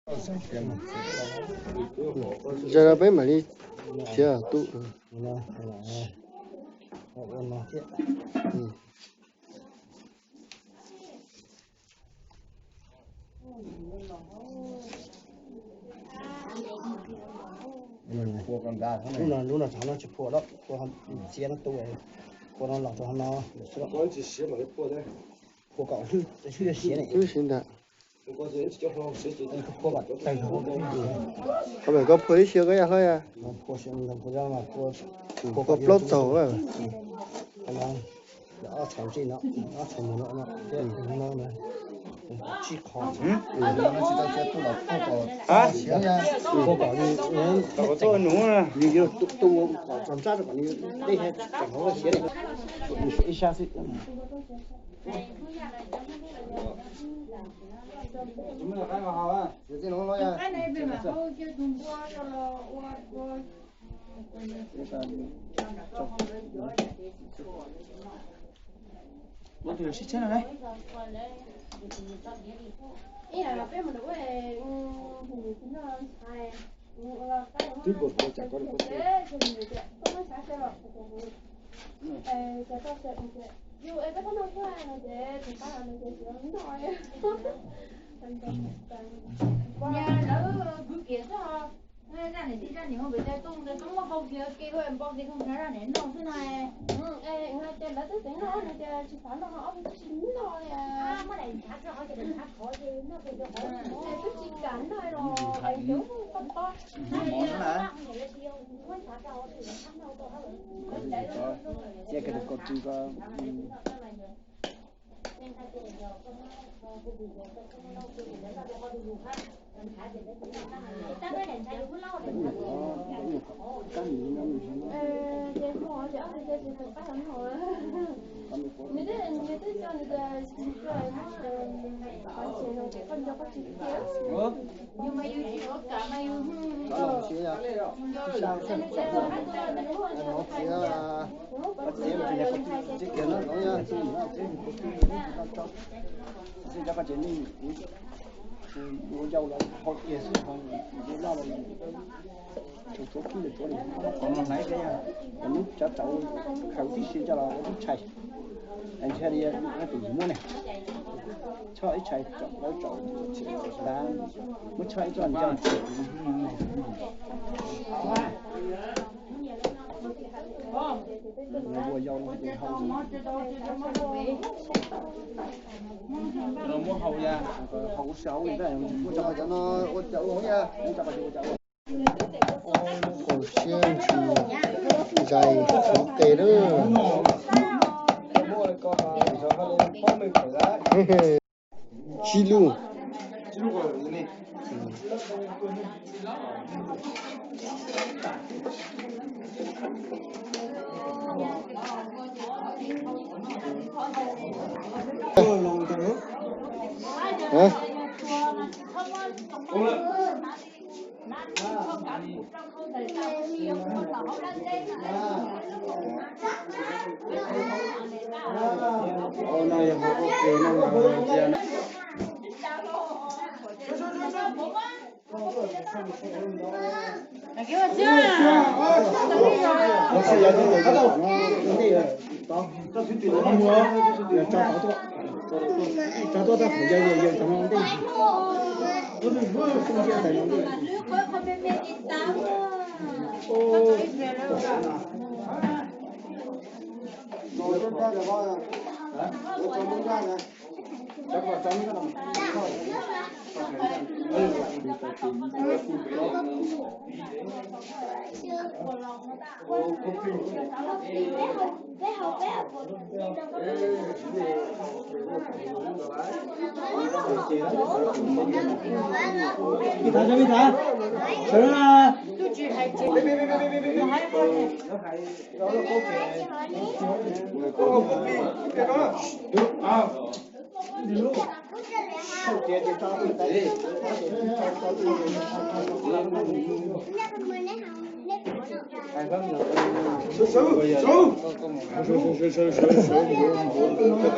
Zaum no peb mam li txiav tus. Lub no, lub no tsis phua lawm, phua txiav no tu, phua no los rau no, phua kom hlwb siav ne. Qhov pem koj phua tib si koj yaj hlob yog? Phua plaub txaug. Ob txhais ntsej no, ob txhais mus no, no, tsib qho. Phua kom nws, nws yuav tu kom txog ntsab rau kom nws dej tseem hauv siav ne. Ib sab xwb. Ua tus sib tshab no ne. Twb npaum tua cas koj li koj twb. Zaj niam tij zaj niam hu pem tej tooj ntawd toob muaj hau kiag ke npau kev thooj hnyav zaj niam noj xwb no. Ces lawv twb teev noj nws tias tsis xav noj no ob peb tug tsis noj li. Twb tsis kam noj los es cov poj poj. Tus tsuav kib tus tsuav li, qhov no hnaiv thiab, lub cov tsaus khaws tib si coj los ua lub tshais, ntshai li tus yus muab ne, choj ib tshais tsom lawv tsaus, muab choj ib txoj ncaj. Ua yau no ces hau, muab hau ya, hau ua si hau li ntawd, muab cov no ua cov ua ya, muab cov ua cov ua. Kaum siab ntsis zais txhuv tes lawm. Sib lug.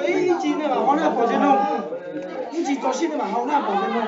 Ib tsis nej mam haus na pom ze no, ib tsis tso siab nej mam haus na pom ze no.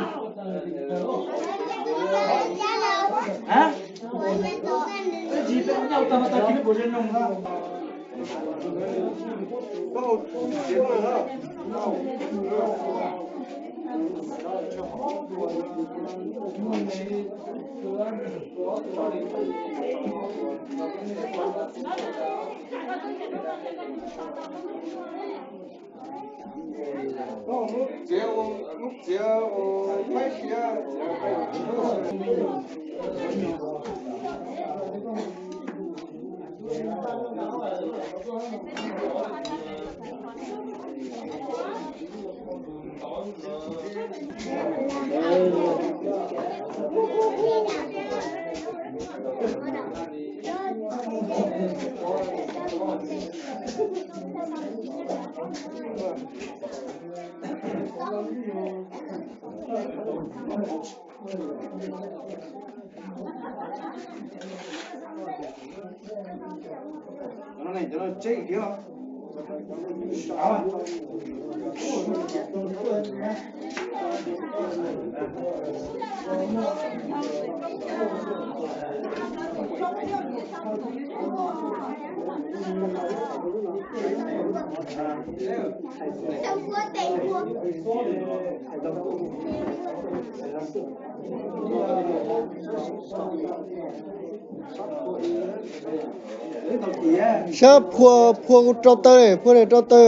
Sab phua, phua rau taw, phua rau taw,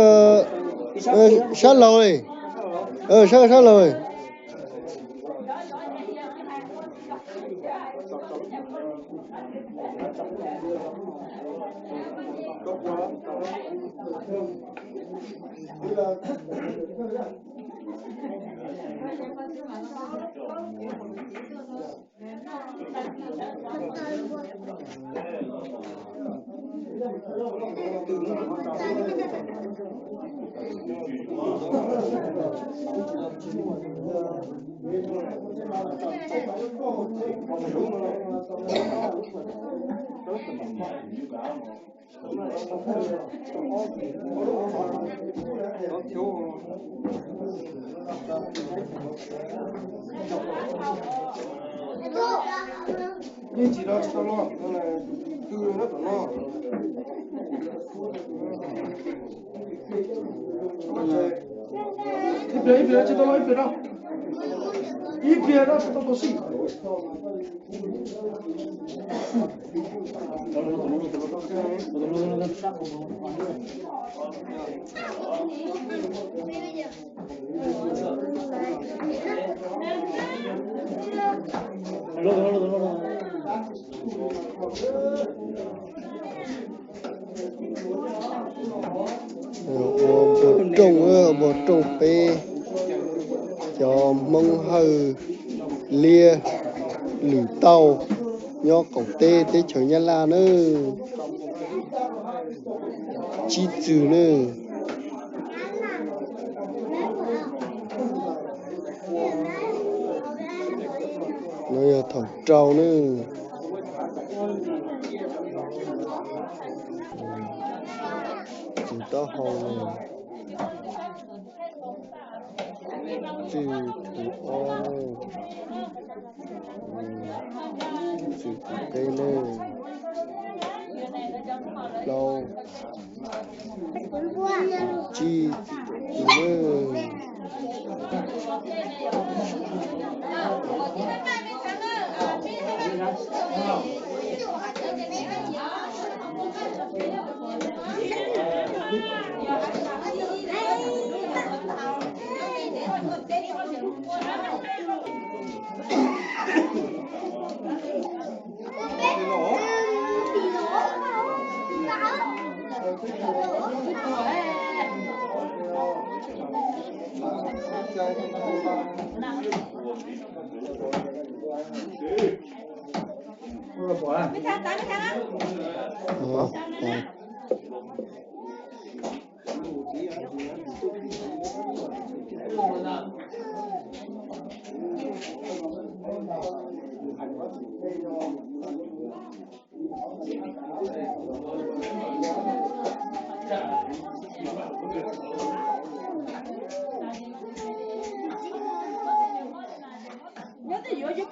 sab laug, sab, sab laug. Yeej tsis los tsis tau los, twb nyob tom no. Ib pliag, ib pliag tsis tau los, ib pliag no. Ib pliag no tsis tau los xij. Ua npog rooj, ua npog rooj peb cov Hmoob Hawj Liab Lwm Tauj nyob qaum teb teb chaws Nyab Laj nawb. Tsib txwg nawb. No yog thaum rau nawb. Txwg taub hau, txwg thum ob, txwg thum peb nawb, plaub, tsib, tus nawb. Nyob twj ywm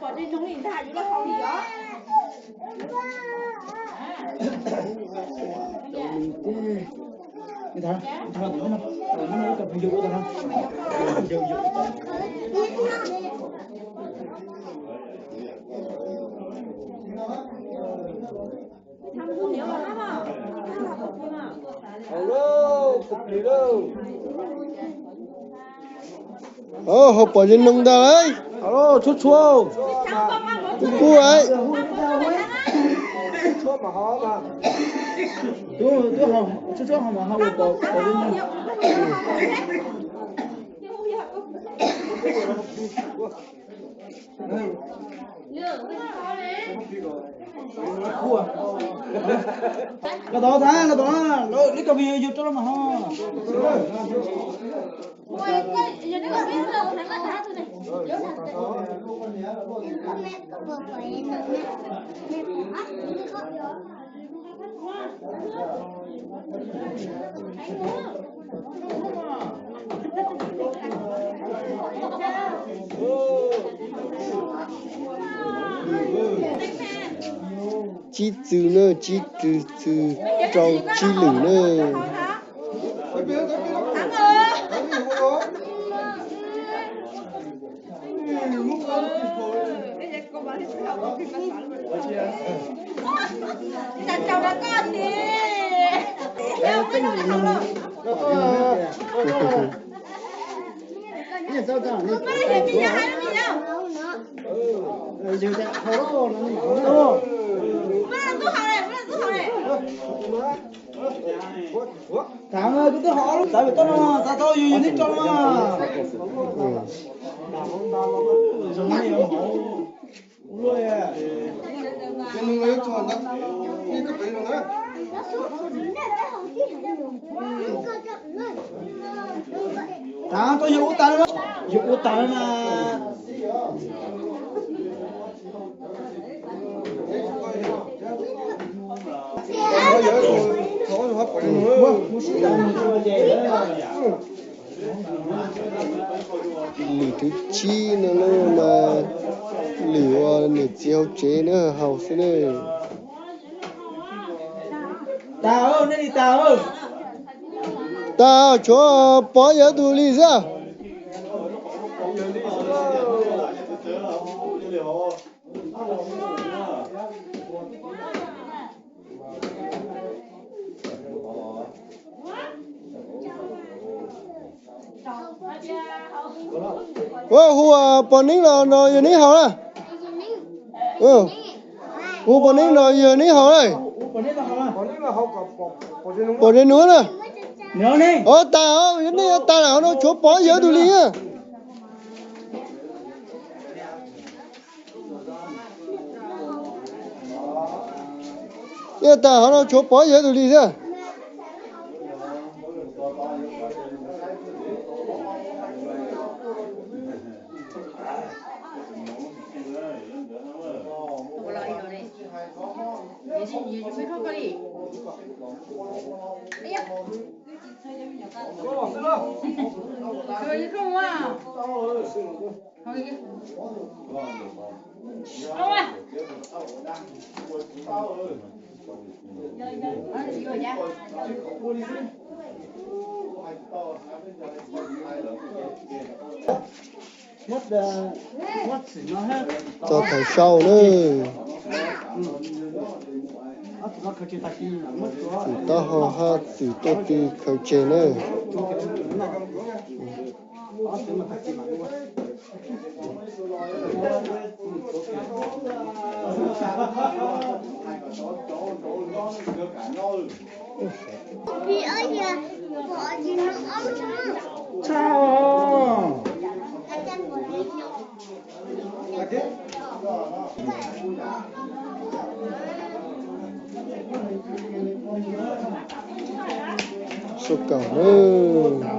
Hauv pom ze noog ntag lauj. Txhua txhua, kuv kuj lauj. Los tom, los tom, los ib co video yug rau los mas ho. Tsib txwm na, tsib txwm, txwm rau tsib lwm na. Thav, koj twb hov lub tav pem toj no, tav tau yus yus neb tso no. Thav, koj yog ua tas no, yog ua tas no na. Lwm thib tsib no na mas lwm uas niam txiv hauv tsev na haus xwb na. Tas, tshuav pov yawg tus li xwb. Ua hu pov neeb los no yog neb haus na. Hu pov neeb no yog neb haus na. Pov zeb nuav na. Os tas, yog neb tas lam hov no tshuav pov yawg tus li na. Yog tas hov no tshuav pov yawg tus li xwb. Txog thaum sau na, txwm taub hau hab txwm tuaj tw khaws tseg na. Sub kaum na.